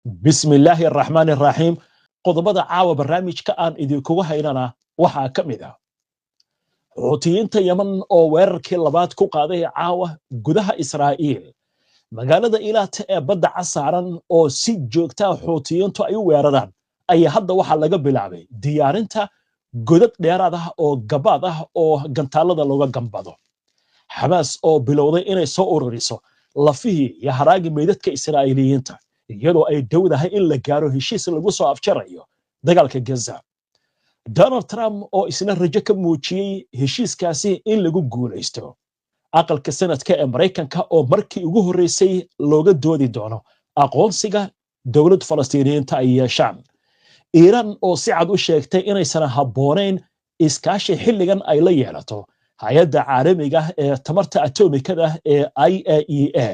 Bismillaahi araxmaani araxiim. Qodobada caawa barnaamijka aan idinkugu haynana waxaa ka mid ah Xuutiyiinta Yeman oo weerarkii labaad ku qaaday caawa gudaha Israa'iil, magaalada Ilaat ee badda casaaran oo si joogtaa Xuutiyiintu ay u weeraraan ayaa hadda waxaa laga bilaabay diyaarinta godad dheeraad ah oo gabaad ah oo gantaalada looga gambado. Xamaas oo bilowday inay soo ururiso lafihii iyo haraagii meydadka Israa'iiliyiinta, iyadoo ay dhowdahay in la gaaro heshiis lagu soo afjarayo dagaalka Gaza. Donald Trump oo isna rajo ka muujiyey heshiiskaasi in lagu guulaysto. Aqalka Sanadka ee Maraykanka oo markii ugu horreysay looga doodi doono aqoonsiga dowlad Falastiiniyiinta ay yeeshaan. Iiraan oo si cad u sheegtay inaysan habboonayn iskaashi xilligan ay la yeelato hay-adda caalamiga ee tamarta atomikada ee IAEA.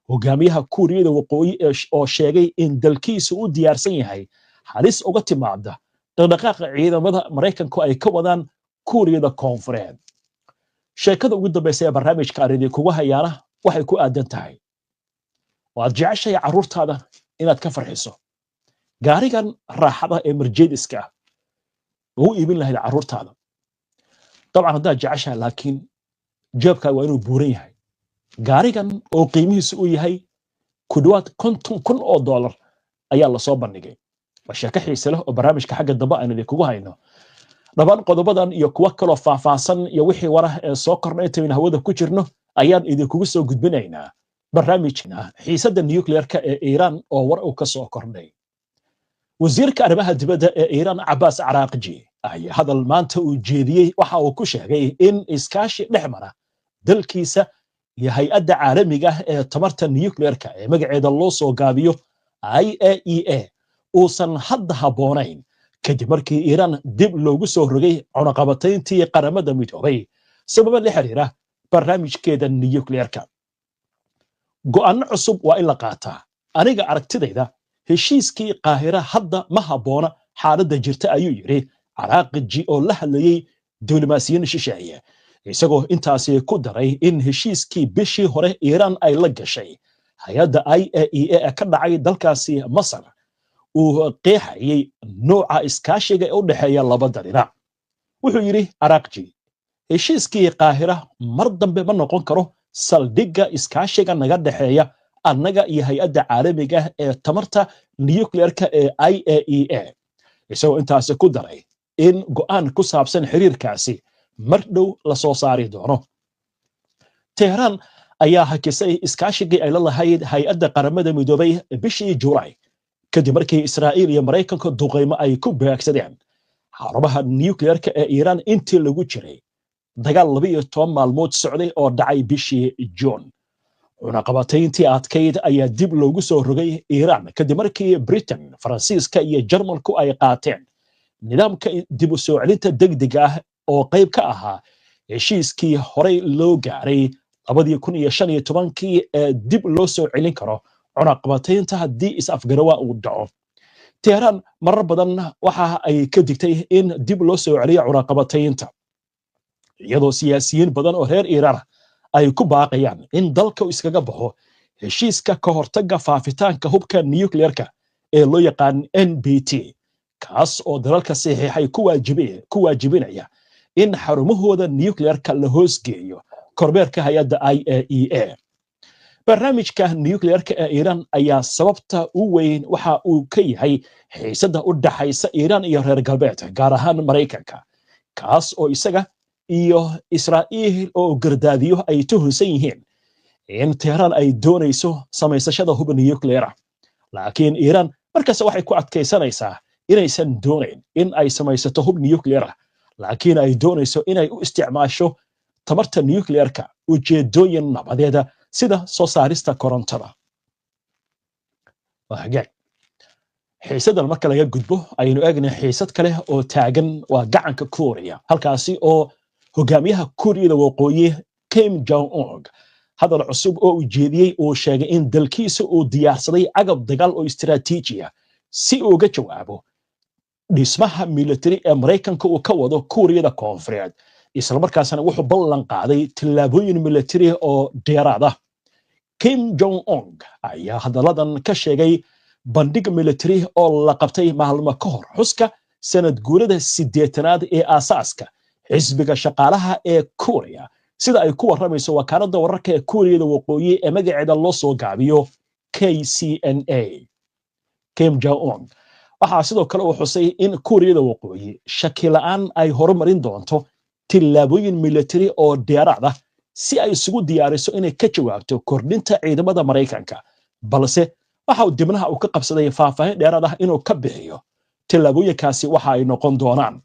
Hogaamiyaha Kuuriyada Waqooyi oo sheegay in dalkiisu u diyaarsan yahay halis uga timaada dhaqdhaqaaqa ciidamada Maraykanku ay ka wadaan Kuuriyada Koonfureed. Sheekada ugu dambaysa ee barnaamijka aan idinkugu hayaana waxay ku aadan tahay: waad jeceshahay carruurtaada inaad ka farxiso, gaarigan raaxada ee Mercedeska ah ma u iibin lahayd carruurtaada? Dabcan haddaad jeceshahay, laakiin jeebkaaga waa inuu buuran yahay. Gaarigan oo qiimihiisu uu yahay ku dhowaad $50,000 ayaa lasoo bandhigay. Waa sheeko xiise leh oo barnaamijka xagga dambe aan idinkugu hayno. Dhammaan qodobadan iyo kuwo kaloo faahfaahsan iyo wixii warah ee soo kordhay intaynu hawada ku jirno ayaan idinkugu soo gudbinaynaa barnaamijna. Xiisadda nuclearka ee Iiraan oo war uu ka soo kordhay. Wasiirka arrimaha dibadda ee Iiraan Cabaas Caraaqji ayaa hadal maanta uu jeediyey waxa uu ku sheegay in iskaashi dhex mara dalkiisa iyo hay-adda caalamiga ah ee tamarta nuclearka ee magaceeda loo soo gaabiyo IAEA uusan hadda habboonayn, kadib markii Iiraan dib loogu soo rogay cunaqabatayntii Qaramada Midoobay sababa la xiriira barnaamijkeeda nuclearka. "Go'aanno cusub waa in la qaataa. Aniga aragtidayda, heshiiskii Qaahira hadda ma habboona xaaladda jirta," ayuu yidhi Caraaqiji oo la hadlayey diblomaasiyiin shisheeye, isagoo intaasi ku daray in heshiiskii bishii hore Iiraan ay la gashay hay-adda IAEA ee ka dhacay dalkaasi Masar uu qeexayey nooca iskaashiga ee u dhexeeya labada dhinac. Wuxuu yidhi Araaqji: "Heshiiskii Qaahira mar dambe ma noqon karo saldhigga iskaashiga naga dhexeeya annaga iyo hay-adda caalamiga ee tamarta nuclearka ee IAEA," isagoo intaasi ku daray in go'aan ku saabsan xiriirkaasi mar dhow la soo saari doono. Teheraan ayaa hakisay iskaashigii ay la lahayd hay-adda Qaramada Midoobay bishii Juulaay, kadib markii Israa'iil iyo Maraykanka duqaymo ay ku beegsadeen xarumaha nuclearka ee Iiraan intii lagu jiray dagaal 12 maalmood socday oo dhacay bishii Juun. Cunaqabatayntii adkayd ayaa dib loogu soo rogay Iiraan kadib markii Britain, Faransiiska iyo Jarmalku ay qaateen nidaamka dib u soo celinta degdega ah oo qayb ka ahaa heshiiskii horey loo gaaray 2015-kii ee dib loo soo celin karo cunaqabataynta haddii is-afgarawa uu dhaco. Teheraan marar badan waxa ay ka digtay in dib loo soo celiyo cunaqabataynta, iyadoo siyaasiyiin badan oo reer Iiraan ay ku baaqayaan in dalka iskaga baxo heshiiska ka hortagga faafitaanka hubka nuclearka ee loo yaqaan NPT, kaas oo dalalka saxiixay ku waajibinaya in xarumahooda nuclearka la hoosgeeyo kormeerka hay-adda IAEA. Barnaamijka nuclearka ee Iiraan ayaa sababta u weyn waxa uu ka yahay xiisadda u dhaxaysa Iiraan iyo reer galbeedka, gaar ahaan Maraykanka, kaas oo isaga iyo Israa'iil oo gardaadiyo ay tuhunsan yihiin in Teheraan ay doonayso samaysashada hub nuclear ah. Laakiin Iiraan markaas waxay ku adkaysanaysaa inaysan doonayn in ay samaysato hub nuclear ah, laakiin ay doonayso inay u isticmaasho tamarta nuclearka ujeedooyin nabadeeda, sida soo saarista korontada. Waa hagaag. Xiisadan marka laga gudbo, aynu eegnay xiisad kale oo taagan, waa gacanka Kuuriya, halkaasi oo hogaamiyaha Kuuriyada Waqooyi Kim Jong Un hadal cusub oo uu jeediyey uu sheegay in dalkiisa uu diyaarsaday agab dagaal oo istiraatiiji ah si uu uga jawaabo dhismaha military ee Maraykanka uu ka wado Kuuriyada Koonfureed, islamarkaasna wuxuu ballan qaaday tillaabooyin military oo dheeraad ah. Kim Jong Un ayaa hadalladan ka sheegay Bandhig military oo la qabtay maalmo ka hor xuska sanad guurada 80aad ee aasaaska Xisbiga Shaqaalaha ee Kuuriya, sida ay ku warramayso wakaaladda wararka ee Kuuriyada Waqooyi ee magaceeda loo soo gaabiyo KCNA. Kim Jong Un waxaa sidoo kale uu xusay in Kuuriyada Waqooyi shaki la'aan ay horumarin doonto tillaabooyin military oo dheeraad ah si ay isugu diyaariso inay ka jawaabto kordhinta ciidamada Maraykanka, balse waxa uu dibnaha uu ka qabsaday faahfaahin dheeraad ah inuu ka bixiyo tillaabooyinkaasi waxa ay noqon doonaan.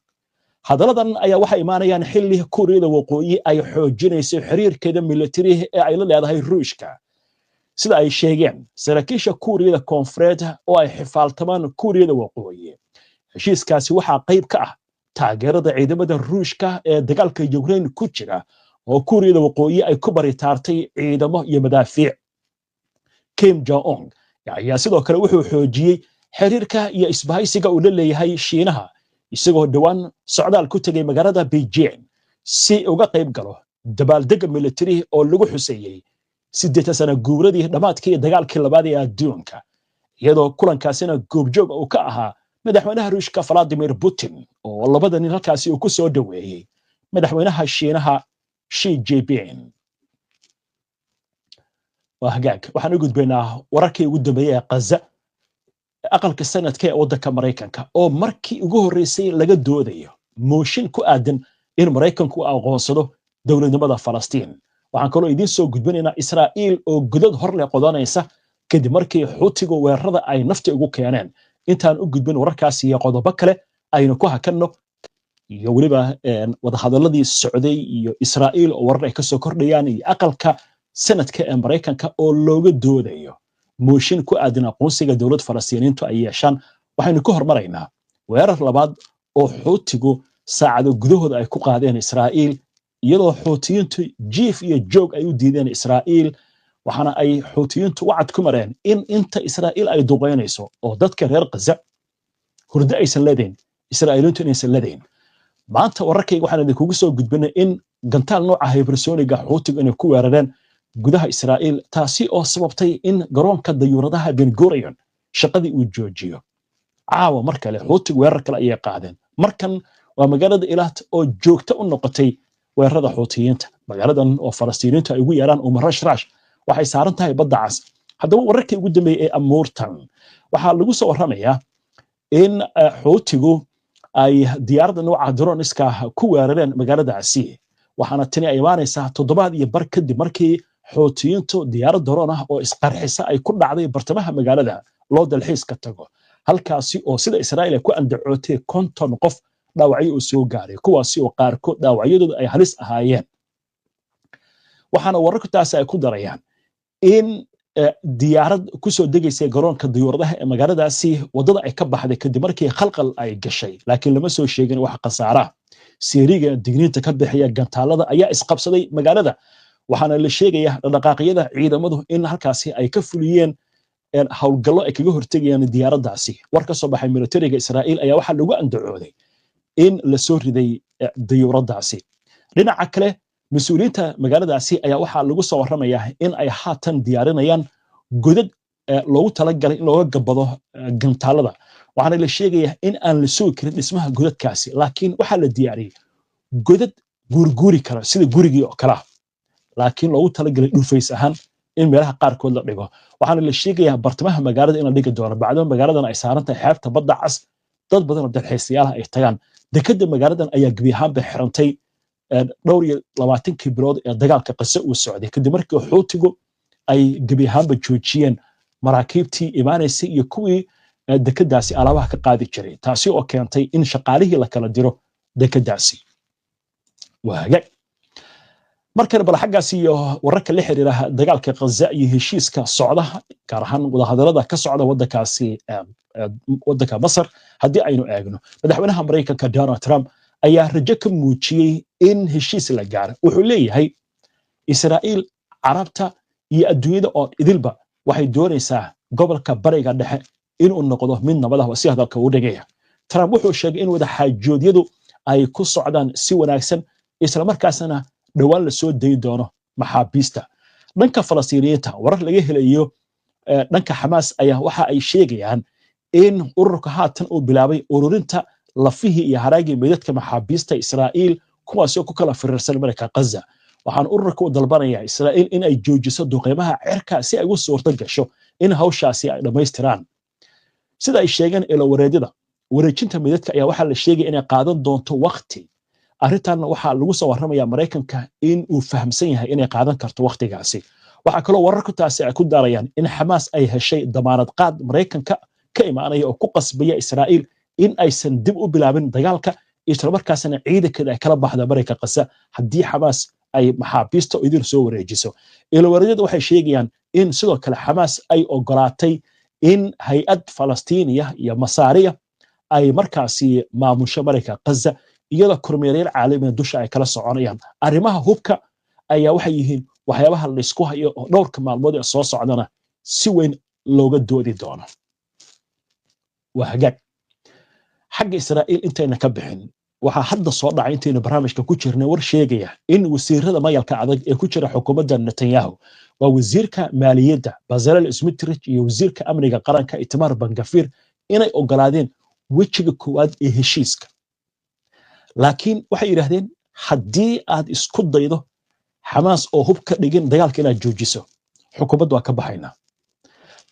Hadalladan ayaa waxay imaanayaan xilli Kuuriyada Waqooyi ay xoojinayso xiriirkeeda military ee ay la leedahay Ruushka, sida ay sheegeen saraakiisha Kuuriyada Koonfureed oo ay xifaaltamaan Kuuriyada Waqooyi. Heshiiskaasi waxaa qayb ka ah taageerada ciidamada Ruushka ee dagaalka Ukraine ku jira, oo Kuuriyada Waqooyi ay ku baritaartay ciidamo iyo madaafiic. Kim Jong Un ayaa sidoo kale wuxuu xoojiyey xiriirka iyo isbahaysiga uu la leeyahay Shiinaha, isagoo dhowaan socdaal ku tegay magaalada Beijing si uga qayb galo dabaaldega military oo lagu xuseeyey 80 sana guuradii dhammaadkii dagaalkii labaad ee adduunka, iyadoo kulankaasina goobjoog uu ka ahaa madaxweynaha Ruushka Vladimir Putin, oo labada nin halkaasi uu ku soo dhoweeyey madaxweynaha Shiinaha Xi Jinping. Waa hagaag, waxaan u gudbaynaa wararkii ugu dambeeyey ee Qaza. Aqalka Sanadka ee waddanka Maraykanka oo markii ugu horreysay laga doodayo mooshin ku aadan in Maraykanku uu aqoonsado dowladnimada Falastiin. Waxaan kaloo idiin soo gudbinaynaa Israa'iil oo godad hor leh qodanaysa kadib markii Xuutiga weerarada ay nafta ugu keeneen. Intaan u gudbin wararkaas iyo qodobo kale, aynu ku hakanno iyo weliba wadahadaladii socday iyo Israa'iil oo warar ay kasoo kordhayaan iyo Aqalka Sanadka ee Maraykanka oo looga doodayo mooshin ku aadan aqoonsiga dowlad Falastiiniintu ay yeeshaan. Waxaynu ku hormaraynaa weerar labaad oo Xuutigu saacado gudahooda ay ku qaadeen Israa'iil, iyadoo Xuutiyiintu jiif iyo joog ay u diideen Israa'iil. Waxaana ay Xuutiyiintu wacad ku mareen in inta Israa'iil ay duqeynayso oo dadka reer Qaza hurdo aysan leedayn, Israa'iiliintu inaysan leedayn. Maanta wararkayga waxaan idinkugu soo gudbinay in gantaal nooca hypersonic-ga Xuutigu inay ku weerareen gudaha Israa'iil, taasi oo sababtay in garoonka dayuuradaha Ben Gurion shaqadii uu joojiyo. Caawa mar kale Xuutigu weerar kale ayay qaadeen. Markan waa magaalada Ilaat oo joogto u noqotay weerarada Xuutiyiinta. Magaaladan oo Falastiiniintu ay ugu yeeraan Umarashrash waxay saaran tahay Badda Cas. Haddaba wararkii ugu dambeeyey ee amuurtan, waxaa lagu soo warramayaa in Xuutigu ay diyaaradda nooca drones-ka ku weerareen magaaladaasi, waxaana tani ay imaanaysaa toddobaad iyo bar kadib markii Xuutiyiintu diyaarad drone ah oo isqarxisa ay ku dhacday bartamaha magaalada loo dalxiiska tago, halkaasi oo sida Israa'iil ay ku andacootay 50 qof dhaawacyo uu soo gaaray, kuwaasi oo qaarkood dhaawacyadooda ay halis ahaayeen. Waxaana wararku taasi ay ku darayaan in diyaarad ku soo degaysay garoonka diyuuradaha ee magaaladaasi waddada ay ka baxday kadib markii khalqal ay gashay, laakiin lama soo sheegin wax khasaara. Seeriga digniinta ka bixiya gantaalada ayaa isqabsaday magaalada, waxaana la sheegaya dhaqdhaqaaqyada ciidamadu in halkaasi ay ka fuliyeen howlgallo ay kaga hortegayaan diyaaraddaasi. War ka soo baxay militariga Israa'iil ayaa waxaa lagu andacooday in la soo riday diyuuraddaasi. Dhinaca kale, mas-uuliyiinta magaaladaasi ayaa waxaa lagu soo warramayaa in ay haatan diyaarinayaan godad loogu talagalay in looga gabado gantaalada, waxaana la sheegayaa in aan la sugi karin dhismaha godadkaasi, laakiin waxaa la diyaariyey godad guurguuri kara sida gurigii oo kalea, laakiin loogu talagalay dhufays ahaan in meelaha qaarkood la dhigo. Waxaana la sheegayaa bartamaha magaalada in la dhigi doono, bacdama magaaladan ay saaran tahay xeebta Badda Cas, dad badan oo dalxiisayaalaha ay tagaan. Dekadda magaaladan ayaa gebi ahaanba xirantay dhowr iyo labaatankii bilood ee dagaalka Qase uu socday, kadib markii Xuutigu ay gebi ahaanba joojiyeen maraakiibtii imaanaysay iyo kuwii dekadaasi alaabaha ka qaadi jiray, taasi oo keentay in shaqaalihii la kala diro dekadaasi. Waagaag, markale bal xaggaas iyo wararka la xiriira dagaalka Ghaza iyo heshiiska socda, gaar ahaan wadahadalada ka socda waddankaasi, waddanka Masar, haddii aynu eegno, madaxweynaha Maraykanka Donald Trump ayaa rajo ka muujiyey in heshiis la gaaro. Wuxuu leeyahay Israa'iil, Carabta iyo adduunyada oo idilba waxay doonaysaa gobolka Bariga Dhexe inuu noqdo mid nabad ah, si hadalka uu dhigaya. Trump wuxuu sheegay in wadaxaajoodyadu ay ku socdaan si wanaagsan, islamarkaasna dhowaan la soo dayi doono maxaabiista. Dhanka Falastiiniyiinta, warar laga helayo Dhanka Xamaas ayaa waxa ay sheegayaan in ururka haatan uu bilaabay ururinta lafihii iyo haraagii meydadka maxaabiista Israa'iil, kuwaasoo ku kala firiirsan marka Gaza. Waxaan ururka u dalbanayaa Israa'iil in ay joojiso duqeymaha cirka si ay ugu suurto gasho in hawshaasi ay dhammaystiraan. Sida ay sheegeen ilowareedyada, wareejinta meydadka ayaa waxaa la sheegaya inay qaadan doonto waqti. Arrintan waxaa lagu soo warramaya Maraykanka in uu fahamsan yahay inay qaadan karto waqtigaasi. Waxaa kaloo wararku taasi ay ku darayaan in Xamaas ay heshay damaanad qaad Maraykanka ka imaanaya oo ku qasbaya Israa'iil in aysan dib u bilaabin dagaalka, islamarkaasna ciidankeeda ay kala baxda marayka Qasa haddii Xamaas ay maxaabiista idin soo wareejiso. Ilowareedyada waxay sheegayaan in sidoo kale Xamaas ay ogolaatay in hay-ad Falastiiniya iyo Masaariya ay markaasi maamusho marayka Gaza, iyadoo kormeerayaal caalamiga dusha ay kala soconayaan. Arrimaha hubka ayaa waxay yihiin waxyaabaha laysku hayo oo dhowrka maalmood ee soo socdana si weyn looga doodi doono. Waa hagaag. Xagga Israa'iil intayna ka bixin, waxaa hadda soo dhacay intaynu barnaamijka ku jirnay war sheegaya in wasiirada mayalka adag ee ku jira xukuumadda Netanyahu, waa wasiirka maaliyadda Bezalel Smotrich iyo wasiirka amniga qaranka Itamar Ben Gvir, inay ogolaadeen wejiga koowaad ee heshiiska. Laakiin waxay yidhaahdeen, haddii aad isku daydo Xamaas oo hub ka dhigin dagaalka inaad joojiso, xukuumadda waa ka baxaynaa.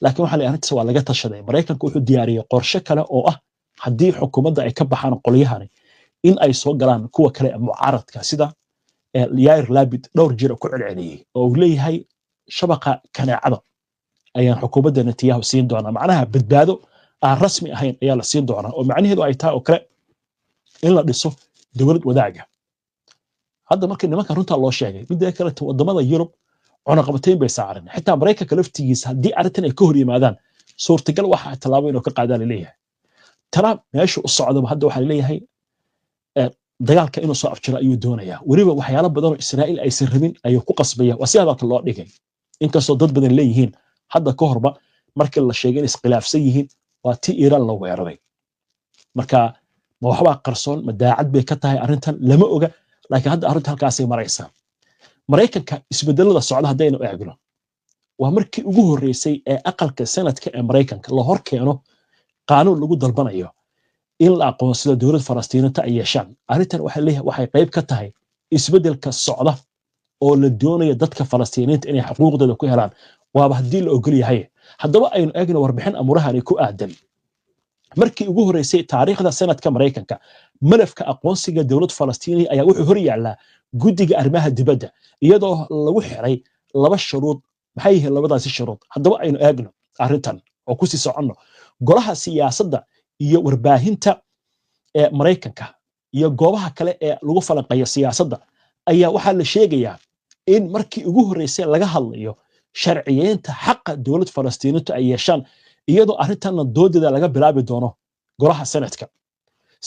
Laakiin waxa la arrintaas waa laga tashaday. Maraykanku wuxuu diyaariyey qorshe kale oo ah haddii xukuumadda ay ka baxaan qolyahani, in ay soo galaan kuwa kale ee mucaaradka, sida Yair Lapid dhowr jir ku celceliyey oo uu leeyahay shabaqa kaneecada ayaan xukuumadda Netanyahu siin doonaa. Macnaha badbaado aan rasmi ahayn ayaa la siin doonaa, oo macnaheedu ay tahay oo kale in la dhiso dowlad wadaaga. Hadda markii nimanka runtaa loo sheegay, midda kale, wadamada Yurub cunaqabatayn bay saareen, xitaa Maraykanka laftigiisa haddii arrintan ay ka hor yimaadaan, suurtagal waxa tallaabo inuu ka qaadaa laleeyahay. Trump meesha u socdaba hadda waxaa laleeyahay dagaalka inuu soo afjiro ayuu doonayaa. Weliba waxyaalo badan oo Israa'iil aysan rabin ayuu ku qasbaya, waa si hadalka loo dhigay, inkastoo dad badan leeyihiin hadda ka horba markii la sheegay in iskhilaafsan yihiin waa tii Iiraan la weeraray. Marka ma waxbaa qarsoon, ma daacad bay ka tahay arrintan, lama oga. Laakiin hadda arrinta halkaasay maraysaa. Maraykanka isbedelada socda haddaynu eegno, waa markii ugu horreysay ee aqalka Senadka ee Maraykanka la hor keeno qaanuun lagu dalbanayo in la aqoonsado dowlad Falastiiniinta ay yeeshaan. Arrintan waxay leeyahay waxay qayb ka tahay isbedelka socda oo la doonayo dadka Falastiiniinta inay xuquuqdooda ku helaan, waaba haddii la ogol yahay. Haddaba aynu eegno warbixin amurahani ku aadan. Markii ugu horreysay taariikhda Senadka Maraykanka, malafka aqoonsiga dowlad Falastiini ayaa wuxuu hor yaallaa guddiga arrimaha dibadda, iyadoo lagu xiray laba shuruud. Maxay yihiin labadaasi shuruud? Haddaba aynu eegno arrintan oo kusii soconno. Golaha siyaasadda iyo warbaahinta ee Maraykanka iyo goobaha kale ee lagu falanqeeyo siyaasadda ayaa waxaa la sheegayaa in markii ugu horreysay laga hadlayo sharciyeynta xaqa dowlad Falastiiniintu ay yeeshaan, iyadoo arrintanna doodeeda laga bilaabi doono golaha Senadka.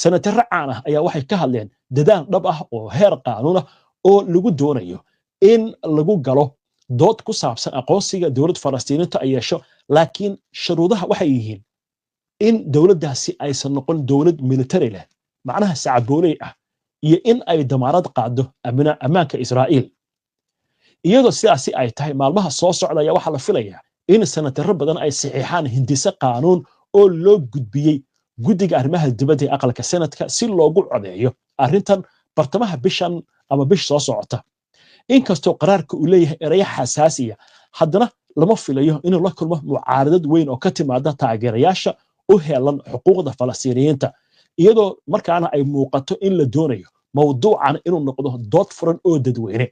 Senataro caan ah ayaa waxay ka hadleen dadaal dhab ah oo heer qaanuun ah oo lagu doonayo in lagu galo dood ku saabsan aqoonsiga dowlad Falastiiniintu ay yeesho. Laakiin shuruudaha waxay yihiin in dowladdaasi aysan noqon dowlad military leh, macnaha sacabooley ah, iyo in ay damaanad qaado ammaanka Israa'iil. Iyadoo sidaasi ay tahay, maalmaha soo socda ayaa waxaa la filayaa in senataro badan ay saxiixaan hindise qaanuun oo loo gudbiyey guddiga arrimaha dibadda ee aqalka Senadka si loogu codeeyo arrintan bartamaha bishan ama bish soo socota. Inkastoo qaraarka uu leeyahay erayo xasaasiya, haddana lama filayo inuu la kulmo mucaaradad weyn oo ka timaada taageerayaasha u heelan xuquuqda Falastiiniyiinta, iyadoo markaana ay muuqato in la doonayo mawduucan inuu noqdo dood furan oo dadweyne.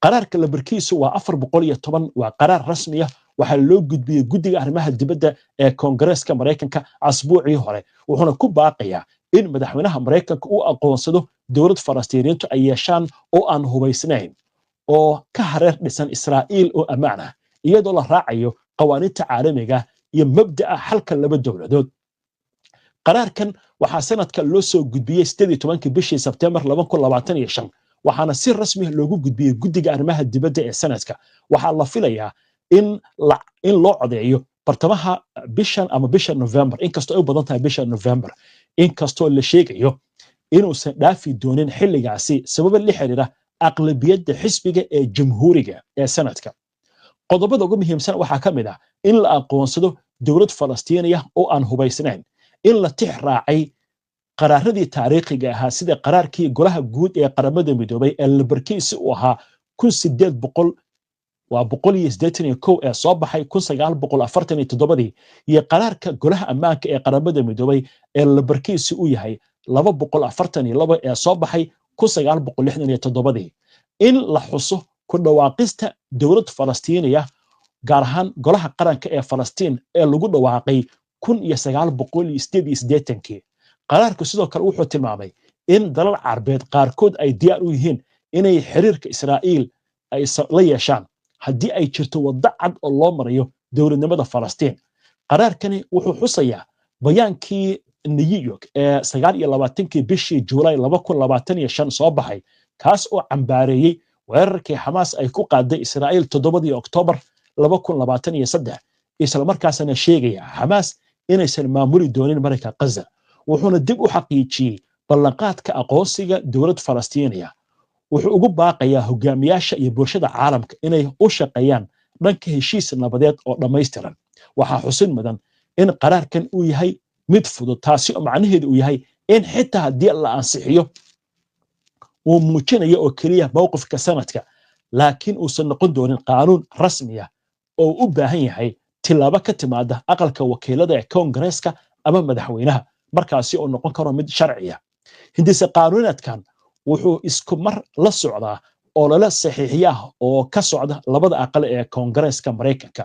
Qaraarka lambarkiisu waa 410, waa qaraar rasmi ah. Waxaa loo gudbiyey guddiga arrimaha dibadda ee Koongareeska Maraykanka asbuucii hore, wuxuuna ku baaqayaa in madaxweynaha Maraykanka uu aqoonsado dowlad Falastiiniyiintu ay yeeshaan oo aan hubaysnayn oo ka hareer dhisan Israa'iil oo ammaan ah, iyadoo la raacayo qawaaniinta caalamiga iyo mabda'a xalka laba dowladood. Qaraarkan waxaa sanadka loo soo gudbiyey 18-kii bishii Sebtembar 2025, waxaana si rasmi loogu gudbiyey guddiga arrimaha dibadda ee Sanadka. Waxaa la filayaa in loo codeeyo bartamaha bishan ama bisha November, inkastoo ay u badan tahay bisha November, inkastoo la sheegayo inuusan dhaafi doonin xilligaasi sababo la xiriira aqlabiyadda xisbiga ee Jamhuuriga ee Sanadka. Qodobada ugu muhiimsan waxaa ka mid ah in la aqoonsado dowlad Falastiiniya oo aan hubaysnayn, in la tix raacay qaraaradii taariikhiga ahaa sida qaraarkii Golaha Guud ee Qaramada Midoobay ee lambarkiisi uu ahaa 1881 ee soo baxay 1947-dii, iyo qaraarka Golaha Ammaanka ee Qaramada Midoobay ee lambarkiisi uu yahay 242 ee soo baxay 1967-dii, in la xuso ku dhawaaqista dowlad Falastiiniya, gaar ahaan Golaha Qaranka ee Falastiin ee lagu dhawaaqay 1988-kii. Qaraarku sidoo kale wuxuu tilmaamay in dalal Carbeed qaarkood ay diyaar u yihiin inay xiriirka Israa'iil ay la yeeshaan haddii ay jirto waddo cad oo loo marayo dowladnimada Falastiin. Qaraarkani wuxuu xusayaa bayaankii New York ee 29-kii bishii Juulaay 2025 soo baxay, kaas oo cambaareeyey weerarkii Xamaas ay ku qaaday Israa'iil 7-dii Oktoobar 2023, islamarkaasna sheegaya Xamaas inaysan maamuli doonin Marinka Qaza. Wuxuuna dib u xaqiijiyey ballanqaadka aqoonsiga dowlad Falastiiniya. Wuxuu ugu baaqayaa hogaamiyaasha iyo bulshada caalamka inay u shaqeeyaan dhanka heshiis nabadeed oo dhammaystiran. Waxaa xusin mudan in qaraarkan uu yahay mid fudud, taasi oo macnaheedu uu yahay in xitaa haddii la ansixiyo uu muujinayo oo keliya mowqifka sanadka, laakiin uusan noqon doonin qaanuun rasmiya oo u baahan yahay tilaabo ka timaada Aqalka Wakiilada ee Koongareeska ama madaxweynaha, markaasi oo noqon karo mid sharciya. Hindise qaanuuneedkan wuxuu isku mar la socdaa olole saxiixiyaah oo ka socda labada aqal ee Koongareeska Maraykanka,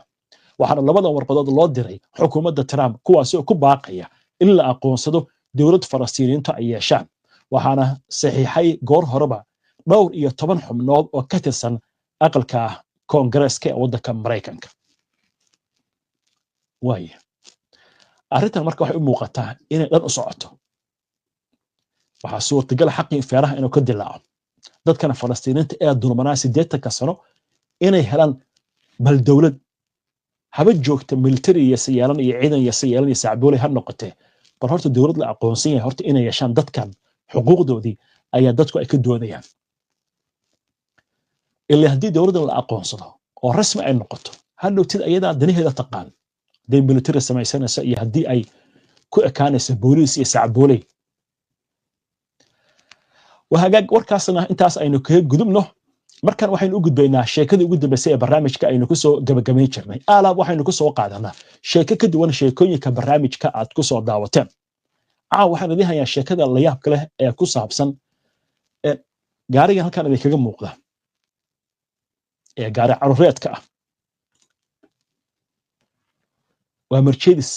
waxaana labadan warqadood loo diray xukuumadda Trump, kuwaasi oo ku baaqaya in la aqoonsado dowlad Falastiiniyiintu ay yeeshaan. Waxaana saxiixay goor horeba dhowr iyo toban xubnood oo ka tirsan aqalka Koongareeska ee waddanka Maraykanka. Waaya, arrintan marka waxay u muuqataa inay dhan u socoto. Waxaa suurtagal xaqii feeraha inuu ka dilaaco, dadkana Falastiiniinta ee dulmanaa 80-ka sano inay helaan bal dowlad haba joogta, military iyo siyeelan iyo ciidan iyo siyeelan iyo sacbooley ha noqotee, bal horta dowlad la aqoonsan yahay horta inay yeeshaan dadkan. Xuquuqdoodii ayaa dadku ay ka doodayaan. Ilaa haddii dowladdan la aqoonsado oo rasmi ay noqoto, hadhowtid ayadaa danaheeda taqaan, hadday military samaysanaysa iyo haddii ay ku ekaanaysa booliis iyo sacbooley. Waa hagaag, warkaasna intaas aynu kaga gudubno. Markan waxaynu u gudbaynaa sheekadii ugu dambeysay ee barnaamijka aynu kusoo gabagabayn jirnay. Aalaab waxaynu kusoo qaadanaa sheeko ka duwan sheekooyinka barnaamijka aad kusoo daawateen. Caawa waxaan idin hayaa sheekada layaabka leh ee ku saabsan gaarigan halkan idinkaga muuqda ee gaari caruureedka ah. Waa Mercedes,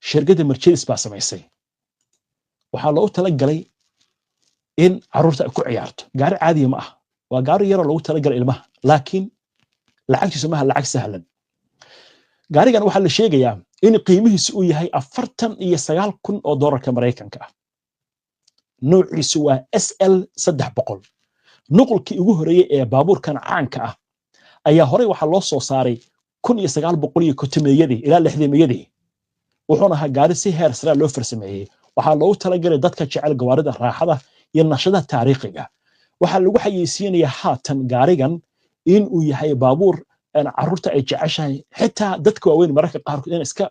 shirkadda Mercedes baa samaysay. Waxaa loogu talagalay in carruurta ay ku ciyaarto. Gaari caadiya ma ah, waa gaari yaroo loogu talagalay ilmaha, laakiin lacagtiisu maaha lacag sahlan. Gaarigan waxaa la sheegayaa in qiimihiisu uu yahay 49,000 oo doolarka Maraykanka ah. Noociisu waa SL 300. Nuqulkii ugu horeeyey ee baabuurkan caanka ah ayaa horey waxaa loo soo saaray 1950-meeyadii ilaa 60-meeyadii, wuxuuna ahaa gaari si heer sare loo farsameeyey. Waxaa loogu talagalay dadka jecel gawaarida raaxada iyo nashadaha taariikhiga. Waxaa lagu xayeysiinayaa haatan gaarigan in uu yahay baabuur carruurta ay jeceshahay, xitaa dadka waaweyn mararka qaarkood in iska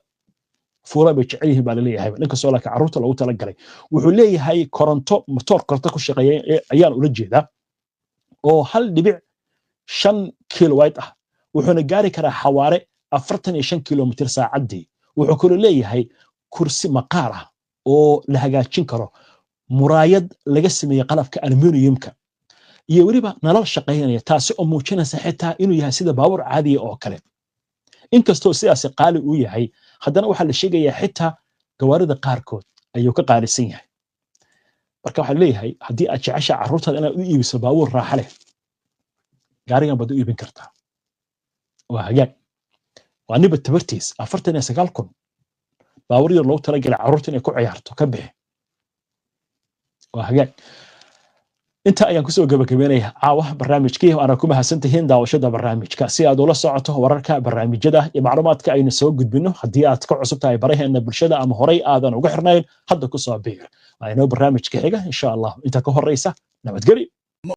fuulaan bay jecel yihiin baa laleeyahay, ninkastoo laakiin carruurta loogu talagalay. Wuxuu leeyahay koronto, motoor koronto ku shaqeeya ayaan ula jeedaa, oo 1.5 kilowatt ah, wuxuuna gaari karaa xawaare 45 kilomitir saacaddii. Wuxuu kaloo leeyahay kursi maqaar ah oo la hagaajin karo, muraayad laga sameeyey qalabka aluminiumka, iyo weliba nalal shaqaynaya, taasi oo muujinaysa xitaa inuu yahay sida baabuur caadiya oo kale. Inkastoo sidaasi qaali uu yahay, haddana waxaa la sheegayaa xitaa gawaarida qaarkood ayuu ka qaalisan yahay. Marka waxaa leeyahay, haddii aad jecesha carruurtaada inaad u iibiso baabuur raaxa leh, gaarigan baad u iibin kartaa. Waa hagaag, waa niba tabartiis 49,000 baabuur yar loogu talagalay carruurta inay ku ciyaarto ka bixi. Waa hagaag, inta ayaan kusoo gabagabeynaya caawa barnaamijkii, waana ku mahadsantihiin daawashada barnaamijka. Si aad ula socoto wararka, barnaamijyada iyo macluumaadka aynu soo gudbino, haddii aad ka cusub tahay baraheena bulshada ama horey aadan uga xirnayn, hadda kusoo biir. Waa inoo barnaamijka xiga insha Allah. Inta ka horeysa, nabadgelyo.